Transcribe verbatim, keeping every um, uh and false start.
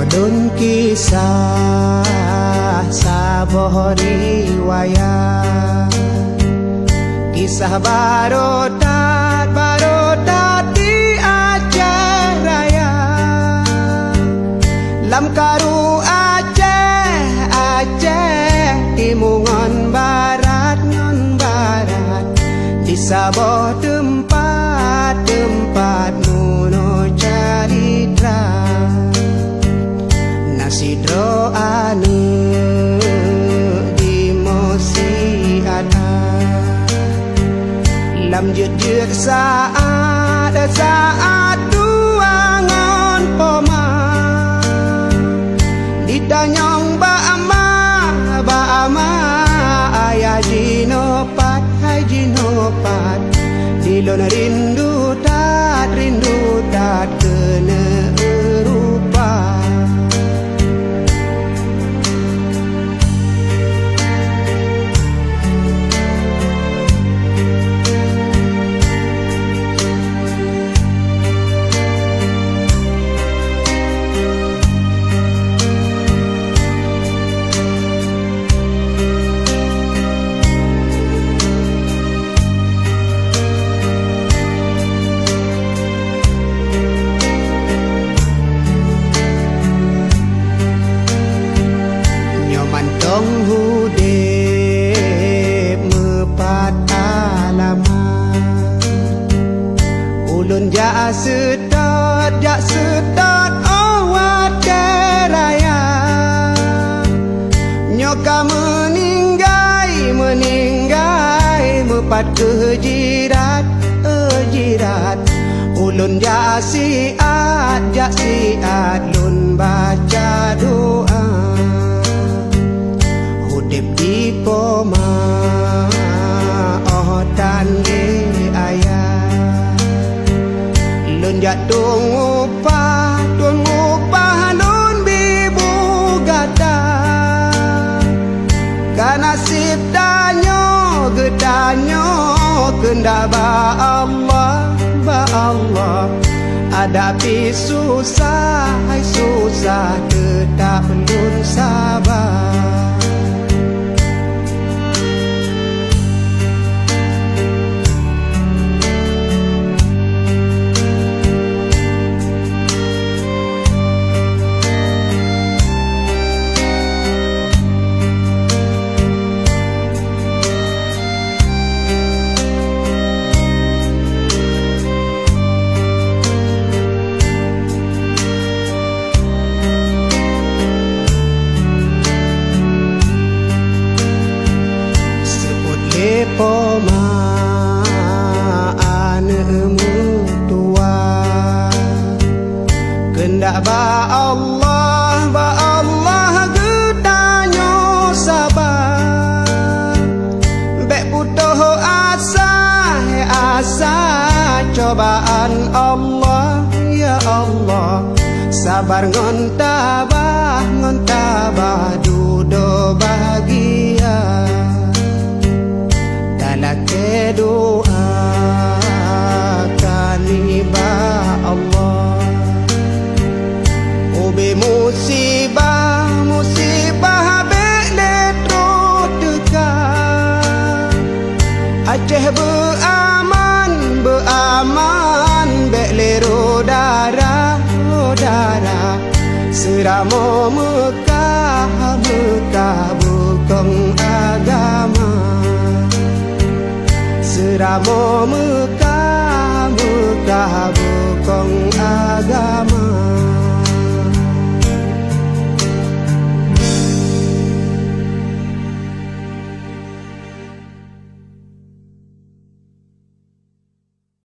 Lôn kisah saboh riwayat, kisah barô that, barô that di Aceh Raya. Lam karu Aceh, Aceh timu ngon barat, ngon barat, di saboh teumpat, teumpat meunoe calitra. Na sidroe aneuëk jimoe siat-at. Lam jeuet-jeuet saát, saát dua ngon poma, jitanyong bak ma, bak ma, ayah jinoe pat, hai jinoe pat. Di lôn rindu that, rindu that keuneuk rupa. Nyoe mantong udeb meupat alamat. Ulôn jak seutôt, jak seutôt, oh watée raya. Nyoe ka meuninggai, meuninggai, meupat kheueh jirat, eh, jirat. Ulôn jak siat, jak siat, lôn baca doa. Udeb di poma, oh tan lé ayah. Lôn jak tueng upah, tueng upah lôn bi bu gata. Ka naseb tanyoe, geutanyoe keundak bak Allah, bak Allah. Adak pih susah, hai susah, teutab lôn saba. Seuôt lé poma aneuëk meutuwa. Keundak bak Allah, bak Allah geutanyoe saba. Bék putôh asa, asa cobaan Allah, ya Allah. Sabar ngon tabah, ngon tabah dudoe bahagia. Talakée doa keu nibak Allah. Ubé musibah, musibah bék lé troh teuka. Aceh beuaman, beuaman, bék lé roh dara, roh dara. Seuramoe Meukah, Meukah bukong agama. Seuramoe Meukah, Meukah bukong agama.